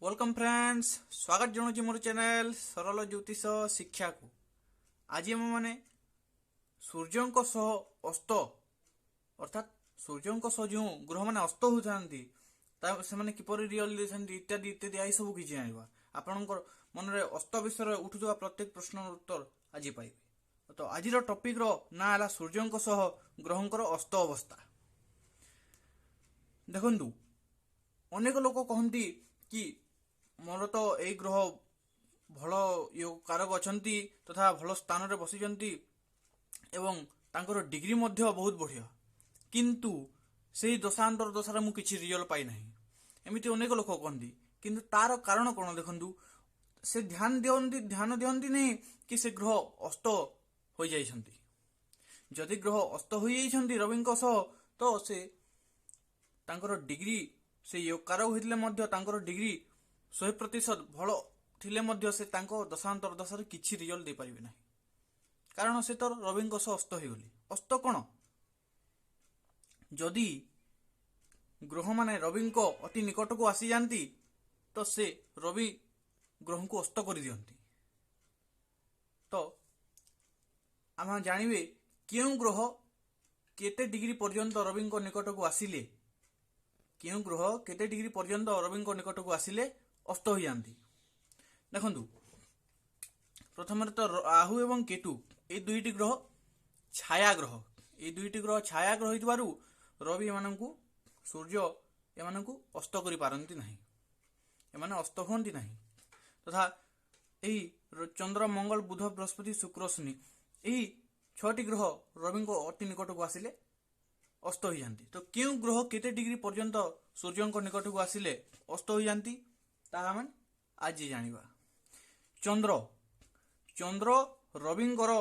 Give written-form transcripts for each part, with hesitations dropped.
Welcome friends, ସ୍ୱାଗତ ଜଣାଉଛି ମୋର ଚ୍ୟାନେଲ ସରଳ ଜ୍ୟୋତିଷ ଶିକ୍ଷାକୁ। ଆଜି ଆମେମାନେ ସୂର୍ଯ୍ୟଙ୍କ ସହ ଅସ୍ତ, ଅର୍ଥାତ୍ ସୂର୍ଯ୍ୟଙ୍କ ସହ ଯେଉଁ ଗ୍ରହମାନେ ଅସ୍ତ ହୋଇଥାନ୍ତି, ତା ସେମାନେ କିପରି ରିଜଲ୍ଟ ଦେଇଥାନ୍ତି, ଇତ୍ୟାଦି ଇତ୍ୟାଦି ଏସବୁ କିଛି ଜାଣିବା। ଆପଣଙ୍କର ମନରେ ଅସ୍ତ ବିଷୟରେ ଉଠୁଥିବା ପ୍ରତ୍ୟେକ ପ୍ରଶ୍ନର ଉତ୍ତର ଆଜି ପାଇବେ। ତ ଆଜିର ଟପିକର ନାଁ ହେଲା ସୂର୍ଯ୍ୟଙ୍କ ସହ ଗ୍ରହଙ୍କର ଅସ୍ତ ଅବସ୍ଥା। ଦେଖନ୍ତୁ, ଅନେକ ଲୋକ କହନ୍ତି କି ମୋର ତ ଏଇ ଗ୍ରହ ଭଲ କାରକ ଅଛନ୍ତି ତଥା ଭଲ ସ୍ଥାନରେ ବସିଛନ୍ତି ଏବଂ ତାଙ୍କର ଡିଗ୍ରୀ ମଧ୍ୟ ବହୁତ ବଢ଼ିଆ, କିନ୍ତୁ ସେଇ ଦଶାନ୍ତର ଦଶାରେ ମୁଁ କିଛି ରିଜଲ୍ଟ ପାଇନାହିଁ। ଏମିତି ଅନେକ ଲୋକ କହନ୍ତି, କିନ୍ତୁ ତାର କାରଣ କ'ଣ? ଦେଖନ୍ତୁ, ସେ ଧ୍ୟାନ ଦିଅନ୍ତି ନାହିଁ କି ସେ ଗ୍ରହ ଅସ୍ତ ହୋଇଯାଇଛନ୍ତି। ଯଦି ଗ୍ରହ ଅସ୍ତ ହୋଇଯାଇଛନ୍ତି ରବିଙ୍କ ସହ, ତ ସେ ତାଙ୍କର ଡିଗ୍ରୀ ସେ କାରକ ହୋଇଥିଲେ ମଧ୍ୟ, ତାଙ୍କର ଡିଗ୍ରୀ 100% ଭଲ ଥିଲେ ମଧ୍ୟ ସେ ତାଙ୍କ ଦଶାନ୍ତର ଦଶାରେ କିଛି ରିଜଲ୍ଟ ଦେଇପାରିବେ ନାହିଁ, କାରଣ ସେ ତ ରବିଙ୍କ ସହ ଅସ୍ତ ହୋଇଗଲେ। ଅସ୍ତ କ'ଣ? ଯଦି ଗ୍ରହମାନେ ରବିଙ୍କ ଅତି ନିକଟକୁ ଆସିଯାଆନ୍ତି, ତ ସେ ରବି ଗ୍ରହଙ୍କୁ ଅସ୍ତ କରିଦିଅନ୍ତି। ତ ଆମେ ଜାଣିବେ କେଉଁ ଗ୍ରହ କେତେ ଡିଗ୍ରୀ ପର୍ଯ୍ୟନ୍ତ ରବିଙ୍କ ନିକଟକୁ ଆସିଲେ, କେଉଁ ଗ୍ରହ କେତେ ଡିଗ୍ରୀ ପର୍ଯ୍ୟନ୍ତ ରବିଙ୍କ ନିକଟକୁ ଆସିଲେ ଅସ୍ତ ହୋଇଯାଆନ୍ତି। ଦେଖନ୍ତୁ, ପ୍ରଥମରେ ତ ରାହୁ ଏବଂ କେତୁ, ଏଇ ଦୁଇଟି ଗ୍ରହ ଛାୟା ଗ୍ରହ। ଏଇ ଦୁଇଟି ଗ୍ରହ ଛାୟା ଗ୍ରହ ହୋଇଥିବାରୁ ରବି ଏମାନଙ୍କୁ, ସୂର୍ଯ୍ୟ ଏମାନଙ୍କୁ ଅସ୍ତ କରିପାରନ୍ତି ନାହିଁ, ଏମାନେ ଅସ୍ତ ହୁଅନ୍ତି ନାହିଁ। ତଥା ଏହି ଚନ୍ଦ୍ର, ମଙ୍ଗଳ, ବୁଧ, ବୃହସ୍ପତି, ଶୁକ୍ର, ଶନି, ଏହି ଛଅଟି ଗ୍ରହ ରବିଙ୍କ ଅତି ନିକଟକୁ ଆସିଲେ ଅସ୍ତ ହୋଇଯାଆନ୍ତି। ତ କେଉଁ ଗ୍ରହ କେତେ ଡିଗ୍ରୀ ପର୍ଯ୍ୟନ୍ତ ସୂର୍ଯ୍ୟଙ୍କ ନିକଟକୁ ଆସିଲେ ଅସ୍ତ ହୋଇଯାଆନ୍ତି, ତାହା ଆମେ ଆଜି ଜାଣିବା। ଚନ୍ଦ୍ର ରବିଙ୍କର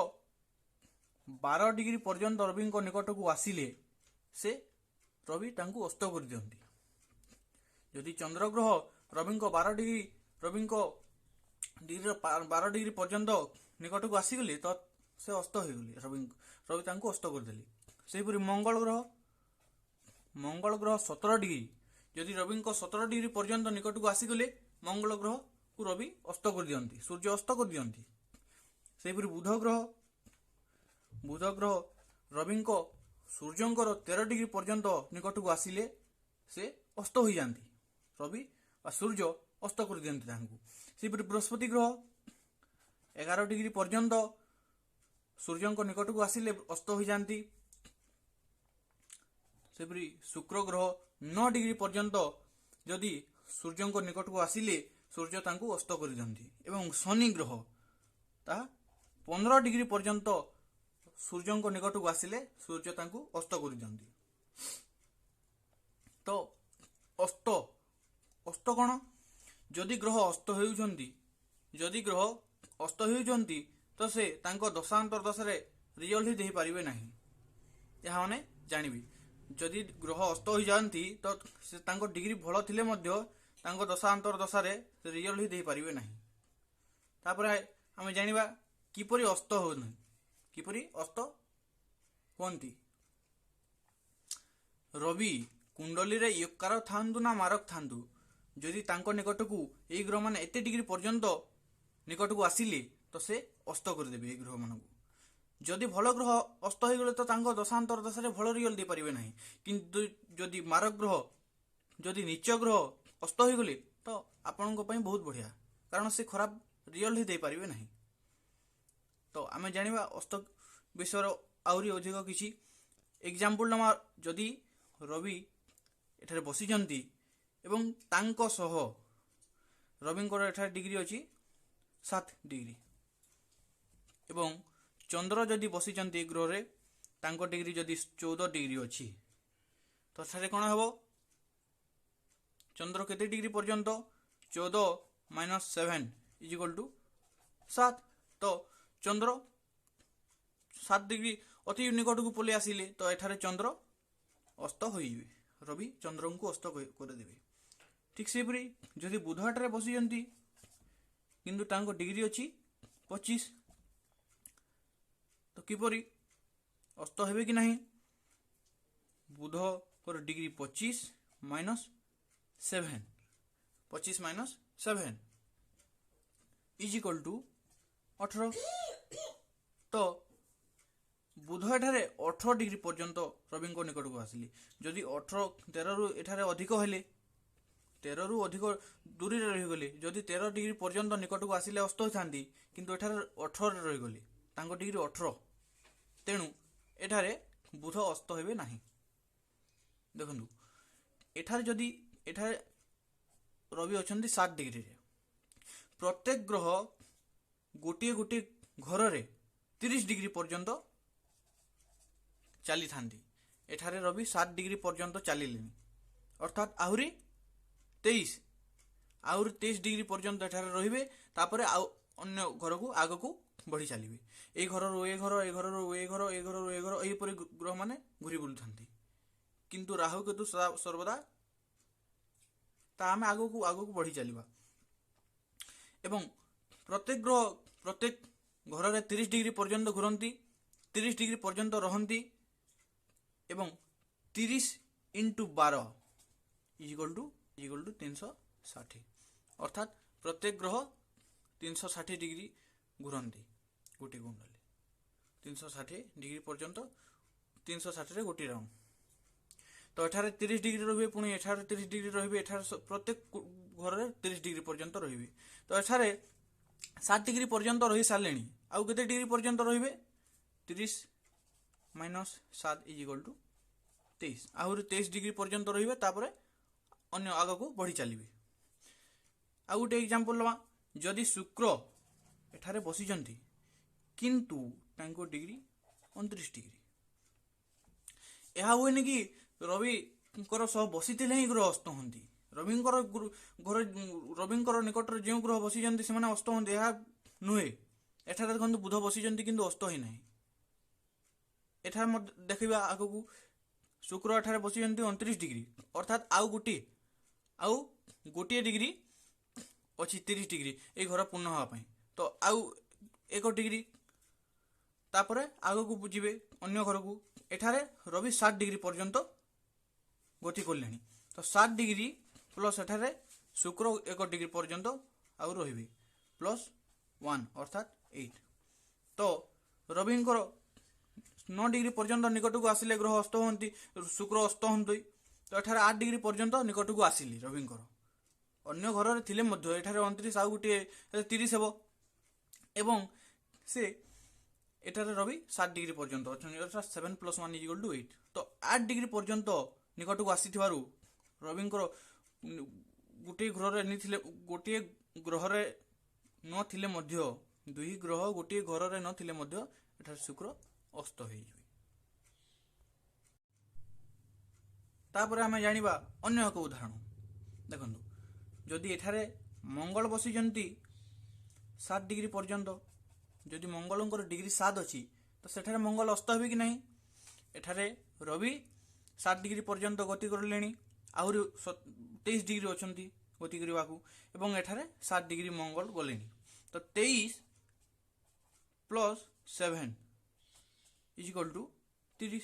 12 ଡିଗ୍ରୀ ପର୍ଯ୍ୟନ୍ତ ରବିଙ୍କ ନିକଟକୁ ଆସିଲେ ସେ ରବି ତାଙ୍କୁ ଅସ୍ତ କରିଦିଅନ୍ତି। ଯଦି ଚନ୍ଦ୍ର ଗ୍ରହ ରବିଙ୍କ 12 ଡିଗ୍ରୀ, ରବିଙ୍କ ଡିଗ୍ରୀର 12 ଡିଗ୍ରୀ ପର୍ଯ୍ୟନ୍ତ ନିକଟକୁ ଆସିଗଲେ, ତ ସେ ଅସ୍ତ ହୋଇଗଲେ, ରବି ତାଙ୍କୁ ଅସ୍ତ କରିଦେଲେ। ସେହିପରି ମଙ୍ଗଳ ଗ୍ରହ 17 ଡିଗ୍ରୀ, ଯଦି ରବିଙ୍କ 17 ଡିଗ୍ରୀ ପର୍ଯ୍ୟନ୍ତ ନିକଟକୁ ଆସିଗଲେ, ମଙ୍ଗଳ ଗ୍ରହକୁ ରବି ଅସ୍ତ କରିଦିଅନ୍ତି, ସୂର୍ଯ୍ୟ ଅସ୍ତ କରିଦିଅନ୍ତି। ସେହିପରି ବୁଧ ଗ୍ରହ ରବିଙ୍କ, ସୂର୍ଯ୍ୟଙ୍କର 13 ଡିଗ୍ରୀ ପର୍ଯ୍ୟନ୍ତ ନିକଟକୁ ଆସିଲେ ସେ ଅସ୍ତ ହୋଇଯାଆନ୍ତି, ରବି ବା ସୂର୍ଯ୍ୟ ଅସ୍ତ କରିଦିଅନ୍ତି ତାଙ୍କୁ। ସେହିପରି ବୃହସ୍ପତି ଗ୍ରହ 11 ଡିଗ୍ରୀ ପର୍ଯ୍ୟନ୍ତ ସୂର୍ଯ୍ୟଙ୍କ ନିକଟକୁ ଆସିଲେ ଅସ୍ତ ହୋଇଯାଆନ୍ତି। ସେହିପରି ଶୁକ୍ର ଗ୍ରହ 9 ଡିଗ୍ରୀ ପର୍ଯ୍ୟନ୍ତ ଯଦି ସୂର୍ଯ୍ୟଙ୍କ ନିକଟକୁ ଆସିଲେ ସୂର୍ଯ୍ୟ ତାଙ୍କୁ ଅସ୍ତ କରିଦିଅନ୍ତି ଏବଂ ଶନି ଗ୍ରହ ତାହା 15 ଡିଗ୍ରୀ ପର୍ଯ୍ୟନ୍ତ ସୂର୍ଯ୍ୟଙ୍କ ନିକଟକୁ ଆସିଲେ ସୂର୍ଯ୍ୟ ତାଙ୍କୁ ଅସ୍ତ କରିଦିଅନ୍ତି। ତ ଅସ୍ତ କ'ଣ? ଯଦି ଗ୍ରହ ଅସ୍ତ ହେଉଛନ୍ତି, ଯଦି ଗ୍ରହ ଅସ୍ତ ହେଉଛନ୍ତି, ତ ସେ ତାଙ୍କ ଦଶାନ୍ତର ଦଶାରେ ରିଜଲ୍ଟ ହିଁ ଦେଇପାରିବେ ନାହିଁ। ଏହା ମାନେ ଜାଣିବି, ଯଦି ଗ୍ରହ ଅସ୍ତ ହୋଇଯାଆନ୍ତି, ତ ସେ ତାଙ୍କ ଡିଗ୍ରୀ ଭଲ ଥିଲେ ମଧ୍ୟ ତାଙ୍କ ଦଶାନ୍ତର ଦଶାରେ ସେ ରିଜଲ୍ଟ ହିଁ ଦେଇପାରିବେ ନାହିଁ। ତାପରେ ଆମେ ଜାଣିବା କିପରି ଅସ୍ତ ହେଉନାହିଁ, କିପରି ଅସ୍ତ ହୁଅନ୍ତି। ରବି କୁଣ୍ଡଲୀରେ ୟୋଗକାରକ ଥାଆନ୍ତୁ ନା ମାରକ ଥାଆନ୍ତୁ, ଯଦି ତାଙ୍କ ନିକଟକୁ ଏଇ ଗ୍ରହମାନେ ଏତେ ଡିଗ୍ରୀ ପର୍ଯ୍ୟନ୍ତ ନିକଟକୁ ଆସିଲେ, ତ ସେ ଅସ୍ତ କରିଦେବେ ଏଇ ଗ୍ରହମାନଙ୍କୁ। ଯଦି ଭଲ ଗ୍ରହ ଅସ୍ତ ହୋଇଗଲେ, ତ ତାଙ୍କ ଦଶାନ୍ତର ଦଶାରେ ଭଲ ରିଜଲ୍ଟ ଦେଇପାରିବେ ନାହିଁ। କିନ୍ତୁ ଯଦି ମାରକ ଗ୍ରହ, ଯଦି ନୀଚ ଗ୍ରହ ଅସ୍ତ ହୋଇଗଲେ, ତ ଆପଣଙ୍କ ପାଇଁ ବହୁତ ବଢ଼ିଆ, କାରଣ ସେ ଖରାପ ରିଜଲ୍ଟ ହିଁ ଦେଇପାରିବେ ନାହିଁ। ତ ଆମେ ଜାଣିବା ଅସ୍ତ ବିଷୟରେ ଆହୁରି ଅଧିକ କିଛି। ଏକ୍ଜାମ୍ପଲ ନେବା, ଯଦି ରବି ଏଠାରେ ବସିଛନ୍ତି ଏବଂ ତାଙ୍କ ସହ ରବିଙ୍କର ଏଠାରେ ଡିଗ୍ରୀ ଅଛି 7 ଡିଗ୍ରୀ ଏବଂ ଚନ୍ଦ୍ର ଯଦି ବସିଛନ୍ତି ଏ ଗ୍ରହରେ, ତାଙ୍କ ଡିଗ୍ରୀ ଯଦି 14 ଡିଗ୍ରୀ ଅଛି, ତ ଏଠାରେ କ'ଣ ହେବ? ଚନ୍ଦ୍ର କେତେ ଡିଗ୍ରୀ ପର୍ଯ୍ୟନ୍ତ? 14 ମାଇନସ୍ 7 is equal to 7। ତ ଚନ୍ଦ୍ର 7 ଡିଗ୍ରୀ ଅତି ନିକଟକୁ ପଳେଇ ଆସିଲେ, ତ ଏଠାରେ ଚନ୍ଦ୍ର ଅସ୍ତ ହୋଇଯିବେ, ରବି ଚନ୍ଦ୍ରଙ୍କୁ ଅସ୍ତ କରିଦେବେ। ଠିକ୍ ସେହିପରି ଯଦି ବୁଧ ଏଠାରେ ବସିଛନ୍ତି, କିନ୍ତୁ ତାଙ୍କ ଡିଗ୍ରୀ ଅଛି 25, ତ କିପରି ଅସ୍ତ ହେବେ କି ନାହିଁ? ବୁଧଙ୍କର degree 25 minus 7, 25 minus 7 is equal to 18। ତ ବୁଧ ଏଠାରେ 18 ଡିଗ୍ରୀ ପର୍ଯ୍ୟନ୍ତ ରବିଙ୍କ ନିକଟକୁ ଆସିଲେ। ଯଦି 18, 13ରୁ ଏଠାରେ ଅଧିକ ହେଲେ, 13ରୁ ଅଧିକ ଦୂରରେ ରହିଗଲେ, ଯଦି 13 ଡିଗ୍ରୀ ପର୍ଯ୍ୟନ୍ତ ନିକଟକୁ ଆସିଲେ ଅସ୍ତ ହୋଇଥାନ୍ତି, କିନ୍ତୁ ଏଠାରେ 18ରେ ରହିଗଲେ, ତାଙ୍କ ଡିଗ୍ରୀ 18, ତେଣୁ ଏଠାରେ ବୁଧ ଅସ୍ତ ହେବେ ନାହିଁ। ଦେଖନ୍ତୁ, ଏଠାରେ ଯଦି ଏଠାରେ ରବି ଅଛନ୍ତି 7 ଡିଗ୍ରୀରେ, ପ୍ରତ୍ୟେକ ଗ୍ରହ ଗୋଟିଏ ଗୋଟିଏ ଘରରେ 30 ଡିଗ୍ରୀ ପର୍ଯ୍ୟନ୍ତ ଚାଲିଥାନ୍ତି। ଏଠାରେ ରବି 7 ଡିଗ୍ରୀ ପର୍ଯ୍ୟନ୍ତ ଚାଲିଲେଣି, ଅର୍ଥାତ୍ ଆହୁରି 23, ଆହୁରି 23 ଡିଗ୍ରୀ ପର୍ଯ୍ୟନ୍ତ ଏଠାରେ ରହିବେ, ତାପରେ ଆଉ ଅନ୍ୟ ଘରକୁ ଆଗକୁ ବଢ଼ି ଚାଲିବେ। ଏଇ ଘରରୁ ଏ ଘର, ଏ ଘରରୁ ଏ ଘର, ଏ ଘରରୁ ଏ ଘର, ଏହିପରି ଗ୍ରହମାନେ ଘୁରି ବୁଲୁଥାନ୍ତି। କିନ୍ତୁ ରାହୁ କେତୁ ସଦା ସର୍ବଦା ତା ଆମେ ଆଗକୁ ଆଗକୁ ବଢ଼ି ଚାଲିବା ଏବଂ ପ୍ରତ୍ୟେକ ଗ୍ରହ ପ୍ରତ୍ୟେକ ଘରରେ 30 ଡିଗ୍ରୀ ପର୍ଯ୍ୟନ୍ତ ଘୁରନ୍ତି, 30 ଡିଗ୍ରୀ ପର୍ଯ୍ୟନ୍ତ ରହନ୍ତି ଏବଂ 30 ଇଣ୍ଟୁ 12 is equal to 360, ଅର୍ଥାତ୍ ପ୍ରତ୍ୟେକ ଗ୍ରହ 360 ଡିଗ୍ରୀ ଘୁରନ୍ତି ଗୋଟିଏ କୁଣ୍ଡଳୀ, 360 ଡିଗ୍ରୀ ପର୍ଯ୍ୟନ୍ତ, 360ରେ ଗୋଟିଏ ରାଉଣ୍ଡ। ତ ଏଠାରେ 30 ଡିଗ୍ରୀ ରହିବେ, ପୁଣି ଏଠାରେ 30 ଡିଗ୍ରୀ ରହିବେ, ଏଠାରେ ପ୍ରତ୍ୟେକ ଘରରେ 30 ଡିଗ୍ରୀ ପର୍ଯ୍ୟନ୍ତ ରହିବେ। ତ ଏଠାରେ 7 ଡିଗ୍ରୀ ପର୍ଯ୍ୟନ୍ତ ରହି ସାରିଲେଣି, ଆଉ କେତେ ଡିଗ୍ରୀ ପର୍ଯ୍ୟନ୍ତ ରହିବେ? 30 ମାଇନସ୍ 7 is equal to 23, ଆହୁରି 23 ଡିଗ୍ରୀ ପର୍ଯ୍ୟନ୍ତ ରହିବେ, ତାପରେ ଅନ୍ୟ ଆଗକୁ ବଢ଼ି ଚାଲିବେ। ଆଉ ଗୋଟେ ଏକ୍ଜାମ୍ପଲ୍ ନେବା। ଯଦି ଶୁକ୍ର ଏଠାରେ ବସିଛନ୍ତି କିନ୍ତୁ ତାଙ୍କ ଡିଗ୍ରୀ 29 ଡିଗ୍ରୀ, ଏହା ହୁଏନି କି ରବିଙ୍କର ସହ ବସିଥିଲେ ହିଁ ଗ୍ରହ ଅସ୍ତ ହୁଅନ୍ତି, ରବିଙ୍କର ଘରେ, ରବିଙ୍କର ନିକଟରେ ଯେଉଁ ଗ୍ରହ ବସିଛନ୍ତି ସେମାନେ ଅସ୍ତ ହୁଅନ୍ତି, ଏହା ନୁହେଁ। ଏଠାରେ ଦେଖନ୍ତୁ, ବୁଧ ବସିଛନ୍ତି କିନ୍ତୁ ଅସ୍ତ ହୋଇନାହିଁ। ଏଠାରେ ମଧ୍ୟ ଦେଖିବା ଆଗକୁ, ଶୁକ୍ର ଏଠାରେ ବସିଛନ୍ତି 29 ଡିଗ୍ରୀ, ଅର୍ଥାତ୍ ଆଉ ଗୋଟିଏ ଡିଗ୍ରୀ ଅଛି 30 ଡିଗ୍ରୀ ଏଇ ଘର ପୂର୍ଣ୍ଣ ହେବା ପାଇଁ। ତ ଆଉ 1 ଡିଗ୍ରୀ, ତାପରେ ଆଗକୁ ଯିବେ ଅନ୍ୟ ଘରକୁ। ଏଠାରେ ରବି 7 ଡିଗ୍ରୀ ପର୍ଯ୍ୟନ୍ତ ଗତି କଲେଣି, ତ 7 ଡିଗ୍ରୀ ପ୍ଲସ୍ ଏଠାରେ ଶୁକ୍ର 1 ଡିଗ୍ରୀ ପର୍ଯ୍ୟନ୍ତ ଆଉ ରହିବେ, ପ୍ଲସ୍ 1, ଅର୍ଥାତ୍ 8। ତ ରବିଙ୍କର 9 ଡିଗ୍ରୀ ପର୍ଯ୍ୟନ୍ତ ନିକଟକୁ ଆସିଲେ ଗ୍ରହ ଅସ୍ତ ହୁଅନ୍ତି, ଶୁକ୍ର ଅସ୍ତ ହୁଅନ୍ତି। ତ ଏଠାରେ 8 ଡିଗ୍ରୀ ପର୍ଯ୍ୟନ୍ତ ନିକଟକୁ ଆସିଲେ ରବିଙ୍କର, ଅନ୍ୟ ଘରରେ ଥିଲେ ମଧ୍ୟ ଏଠାରେ 29 ଆଉ ଗୋଟିଏ 30 ହେବ ଏବଂ ସେ ଏଠାରେ ରବି 7 ଡିଗ୍ରୀ ପର୍ଯ୍ୟନ୍ତ ଅଛନ୍ତି, ଅର୍ଥାତ୍ 7 ପ୍ଲସ୍ 1 is equal to 8। ତ 8 ଡିଗ୍ରୀ ପର୍ଯ୍ୟନ୍ତ ନିକଟକୁ ଆସିଥିବାରୁ ରବିଙ୍କର ଗୋଟିଏ ଗ୍ରହରେ ନେଇଥିଲେ, ଗୋଟିଏ ଗ୍ରହରେ ନଥିଲେ ମଧ୍ୟ, ଦୁଇ ଗ୍ରହ ଗୋଟିଏ ଘରରେ ନଥିଲେ ମଧ୍ୟ ଏଠାରେ ଶୁକ୍ର ଅସ୍ତ ହୋଇଯିବେ। ତାପରେ ଆମେ ଜାଣିବା ଅନ୍ୟ ଏକ ଉଦାହରଣ। ଦେଖନ୍ତୁ, ଯଦି ଏଠାରେ ମଙ୍ଗଳ ବସିଛନ୍ତି 7 ଡିଗ୍ରୀ ପର୍ଯ୍ୟନ୍ତ, ଯଦି ମଙ୍ଗଳଙ୍କର ଡିଗ୍ରୀ 7 ଅଛି, ତ ସେଠାରେ ମଙ୍ଗଳ ଅସ୍ତ ହେବେ କି ନାହିଁ? ଏଠାରେ ରବି 7 ଡିଗ୍ରୀ ପର୍ଯ୍ୟନ୍ତ ଗତି କରିଲେଣି, ଆହୁରି 23 ଡିଗ୍ରୀ ଅଛନ୍ତି ଗତି କରିବାକୁ ଏବଂ ଏଠାରେ 7 ଡିଗ୍ରୀ ମଙ୍ଗଳ ଗଲେଣି। ତ 23 ପ୍ଲସ୍ 7 is equal to 30,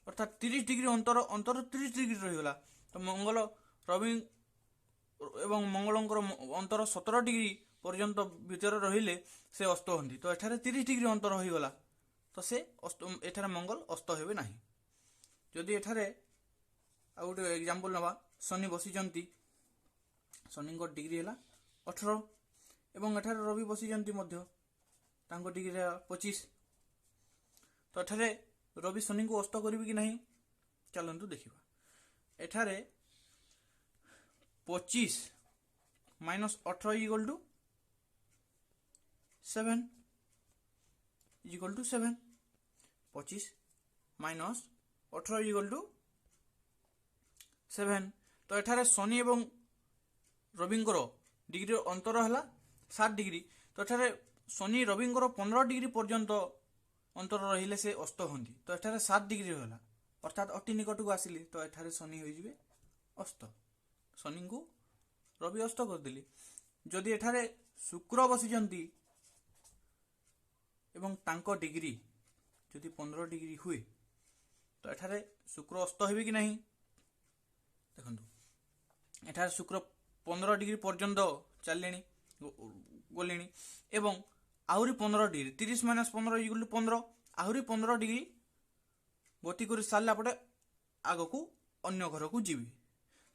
ଅର୍ଥାତ୍ 30 ଡିଗ୍ରୀ ଅନ୍ତର, ଅନ୍ତର 30 ଡିଗ୍ରୀ ରହିଗଲା। ତ ମଙ୍ଗଳ, ରବି ଏବଂ ମଙ୍ଗଳଙ୍କର ଅନ୍ତର 17 ଡିଗ୍ରୀ ପର୍ଯ୍ୟନ୍ତ ଭିତରେ ରହିଲେ ସେ ଅସ୍ତ ହୁଅନ୍ତି। ତ ଏଠାରେ 30 ଡିଗ୍ରୀ ଅନ୍ତର ହୋଇଗଲା, ତ ସେ ଅସ୍ତ, ଏଠାରେ ମଙ୍ଗଳ ଅସ୍ତ ହେବେ ନାହିଁ। ଯଦି ଏଠାରେ ଆଉ ଗୋଟେ ଏକ୍ଜାମ୍ପଲ୍ ନେବା, ଶନି ବସିଛନ୍ତି, ଶନିଙ୍କ ଡିଗ୍ରୀ ହେଲା 18 ଏବଂ ଏଠାରେ ରବି ବସିଛନ୍ତି ମଧ୍ୟ, ତାଙ୍କ ଡିଗ୍ରୀ ହେଲା 25। ତ ଏଠାରେ ରବି ଶନିଙ୍କୁ ଅସ୍ତ କରିବେ କି ନାହିଁ, ଚାଲନ୍ତୁ ଦେଖିବା। ଏଠାରେ 25 minus 18 equal to 7, is equal to 7, 25 minus 18 equal to 7। ତ ଏଠାରେ ଶନି ଏବଂ ରବିଙ୍କର ଡିଗ୍ରୀର ଅନ୍ତର ହେଲା 7 ଡିଗ୍ରୀ। ତ ଏଠାରେ ଶନି ରବିଙ୍କର 15 ଡିଗ୍ରୀ ପର୍ଯ୍ୟନ୍ତ ଅନ୍ତର ରହିଲେ ସେ ଅସ୍ତ ହୁଅନ୍ତି। ତ ଏଠାରେ 7 ଡିଗ୍ରୀ ରହିଲା, ଅର୍ଥାତ୍ ଅତି ନିକଟକୁ ଆସିଲେ, ତ ଏଠାରେ ଶନି ହୋଇଯିବେ ଅସ୍ତ, ଶନିଙ୍କୁ ରବି ଅସ୍ତ କରିଦେଲେ। ଯଦି ଏଠାରେ ଶୁକ୍ର ବସିଛନ୍ତି ଏବଂ ତାଙ୍କ ଡିଗ୍ରୀ ଯଦି 15 ଡିଗ୍ରୀ ହୁଏ, ତ ଏଠାରେ ଶୁକ୍ର ଅସ୍ତ ହେବେ କି ନାହିଁ? ଦେଖନ୍ତୁ, ଏଠାରେ ଶୁକ୍ର 15 ଡିଗ୍ରୀ ପର୍ଯ୍ୟନ୍ତ ଚାଲିଲେଣି, ଗଲେଣି ଏବଂ ଆହୁରି 15 ଡିଗ୍ରୀ, 30 ମାଇନସ୍ 15 ଇକୁଆଲ୍ ଟୁ 15, ଆହୁରି 15 ଡିଗ୍ରୀ ଗତି କରି ସାରିଲା ପରେ ଆଗକୁ ଅନ୍ୟ ଘରକୁ ଯିବି।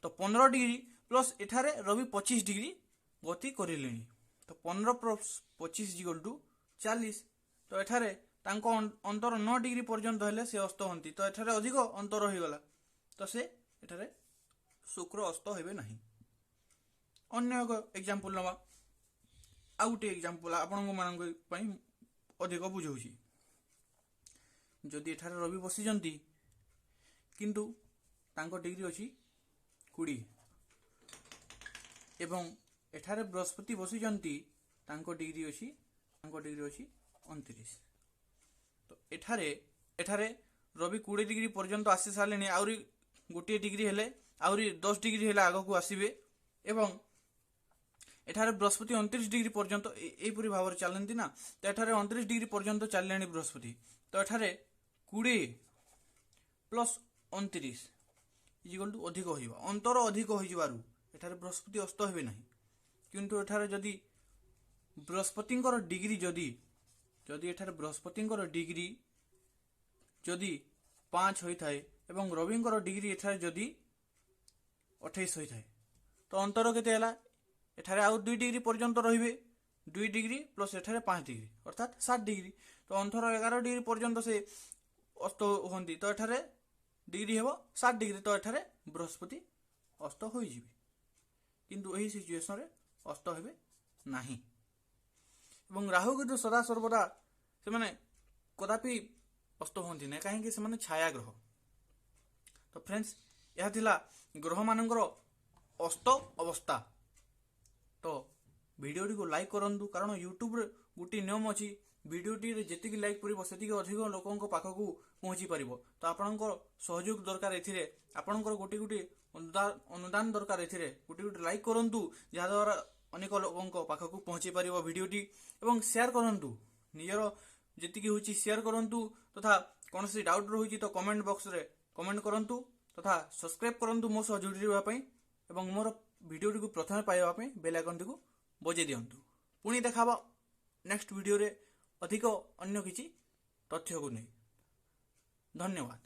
ତ 15 ଡିଗ୍ରୀ ପ୍ଲସ୍ ଏଠାରେ ରବି 25 ଡିଗ୍ରୀ ଗତି କରିଲେଣି। ତ 15 ପ୍ଲସ୍ 25 ଇକୁଆଲ୍ ଟୁ 40। ତ ଏଠାରେ ତାଙ୍କ ଅନ୍ତର 9 ଡିଗ୍ରୀ ପର୍ଯ୍ୟନ୍ତ ହେଲେ ସେ ଅସ୍ତ ହୁଅନ୍ତି। ତ ଏଠାରେ ଅଧିକ ଅନ୍ତର ହୋଇଗଲା, ତ ସେ ଏଠାରେ ଶୁକ୍ର ଅସ୍ତ ହେବେ ନାହିଁ। ଅନ୍ୟ ଏକ ଏକ୍ଜାମ୍ପଲ୍ ନେବା। ଆଉ ଗୋଟିଏ ଏକ୍ଜାମ୍ପଲ୍ ଆପଣଙ୍କ ମାନଙ୍କ ପାଇଁ ଅଧିକ ବୁଝାଉଛି। ଯଦି ଏଠାରେ ରବି ବସିଛନ୍ତି, କିନ୍ତୁ ତାଙ୍କ ଡିଗ୍ରୀ ଅଛି 20 ଏବଂ ଏଠାରେ ବୃହସ୍ପତି ବସିଛନ୍ତି, ତାଙ୍କ ଡିଗ୍ରୀ ଅଛି 29। ତ ଏଠାରେ ରବି 20 ଡିଗ୍ରୀ ପର୍ଯ୍ୟନ୍ତ ଆସି ସାରିଲେଣି। ଆହୁରି 1 ଡିଗ୍ରୀ ହେଲେ, ଆହୁରି 10 ଡିଗ୍ରୀ ହେଲେ ଆଗକୁ ଆସିବେ ଏବଂ ଏଠାରେ ବୃହସ୍ପତି 29 ଡିଗ୍ରୀ ପର୍ଯ୍ୟନ୍ତ ଏହିପରି ଭାବରେ ଚାଲନ୍ତି ନା। ତ ଏଠାରେ 29 ଡିଗ୍ରୀ ପର୍ଯ୍ୟନ୍ତ ଚାଲିଲେଣି ବୃହସ୍ପତି। ତ ଏଠାରେ 20 ପ୍ଲସ୍ 29 ଇଜିକଲ୍ ଟୁ ଅଧିକ ହୋଇଯିବ। ଅନ୍ତର ଅଧିକ ହୋଇଯିବାରୁ ଏଠାରେ ବୃହସ୍ପତି ଅସ୍ତ ହେବେ ନାହିଁ। କିନ୍ତୁ ଏଠାରେ ଯଦି ବୃହସ୍ପତିଙ୍କର ଡିଗ୍ରୀ ଯଦି ଯଦି ଏଠାରେ ବୃହସ୍ପତିଙ୍କର ଡିଗ୍ରୀ ଯଦି 5 ହୋଇଥାଏ ଏବଂ ରବିଙ୍କର ଡିଗ୍ରୀ ଏଠାରେ ଯଦି 28 ହୋଇଥାଏ, ତ ଅନ୍ତର କେତେ ହେଲା? ଏଠାରେ ଆଉ 2 ଡିଗ୍ରୀ ପର୍ଯ୍ୟନ୍ତ ରହିବେ। 2 ଡିଗ୍ରୀ ପ୍ଲସ୍ ଏଠାରେ 5 ଡିଗ୍ରୀ, ଅର୍ଥାତ୍ 7 ଡିଗ୍ରୀ। ତ ଅନ୍ତର 11 ଡିଗ୍ରୀ ପର୍ଯ୍ୟନ୍ତ ସେ ଅସ୍ତ ହୁଅନ୍ତି। ତ ଏଠାରେ ଡିଗ୍ରୀ ହେବ 7 ଡିଗ୍ରୀ। ତ ଏଠାରେ ବୃହସ୍ପତି ଅସ୍ତ ହୋଇଯିବେ, କିନ୍ତୁ ଏହି ସିଚୁଏସନରେ ଅସ୍ତ ହେବେ ନାହିଁ। ଏବଂ ରାହୁ କେତୁ ସଦା ସର୍ବଦା ସେମାନେ କଦାପି ଅସ୍ତ ହୁଅନ୍ତି ନାହିଁ, କାହିଁକି ସେମାନେ ଛାୟା ଗ୍ରହ। ତ ଫ୍ରେଣ୍ଡସ୍, ଏହା ଥିଲା ଗ୍ରହମାନଙ୍କର ଅସ୍ତ ଅବସ୍ଥା। ତ ଭିଡ଼ିଓଟିକୁ ଲାଇକ୍ କରନ୍ତୁ, କାରଣ ୟୁଟ୍ୟୁବରେ ଗୋଟିଏ ନିୟମ ଅଛି, ଭିଡ଼ିଓଟିରେ ଯେତିକି ଲାଇକ୍ ପଡ଼ିବ ସେତିକି ଅଧିକ ଲୋକଙ୍କ ପାଖକୁ ପହଞ୍ଚି ପାରିବ। ତ ଆପଣଙ୍କର ସହଯୋଗ ଦରକାର ଏଥିରେ, ଆପଣଙ୍କର ଗୋଟିଏ ଗୋଟିଏ ଅନୁଦାନ ଦରକାର ଏଥିରେ। ଗୋଟିଏ ଗୋଟିଏ ଲାଇକ୍ କରନ୍ତୁ, ଯାହାଦ୍ୱାରା ଅନେକ ଲୋକଙ୍କ ପାଖକୁ ପହଞ୍ଚି ପାରିବ ଭିଡ଼ିଓଟି ଏବଂ ସେୟାର କରନ୍ତୁ, ନିଜର ଯେତିକି ହେଉଛି ସେୟାର କରନ୍ତୁ ତଥା କୌଣସି ଡାଉଟ୍ ରହୁଛି ତ କମେଣ୍ଟ ବକ୍ସରେ କମେଣ୍ଟ କରନ୍ତୁ ତଥା ସବସ୍କ୍ରାଇବ୍ କରନ୍ତୁ ମୋ ସହ ଯୋଡ଼ି ରହିବା ପାଇଁ ଏବଂ ମୋର ଭିଡ଼ିଓଟିକୁ ପ୍ରଥମେ ପାଇବା ପାଇଁ ବେଲ୍ ଆଇକନ୍ଟିକୁ ବଜାଇ ଦିଅନ୍ତୁ। ପୁଣି ଦେଖା ହେବ ନେକ୍ସଟ ଭିଡ଼ିଓରେ ଅଧିକ ଅନ୍ୟ କିଛି ତଥ୍ୟକୁ ନେଇ। ଧନ୍ୟବାଦ।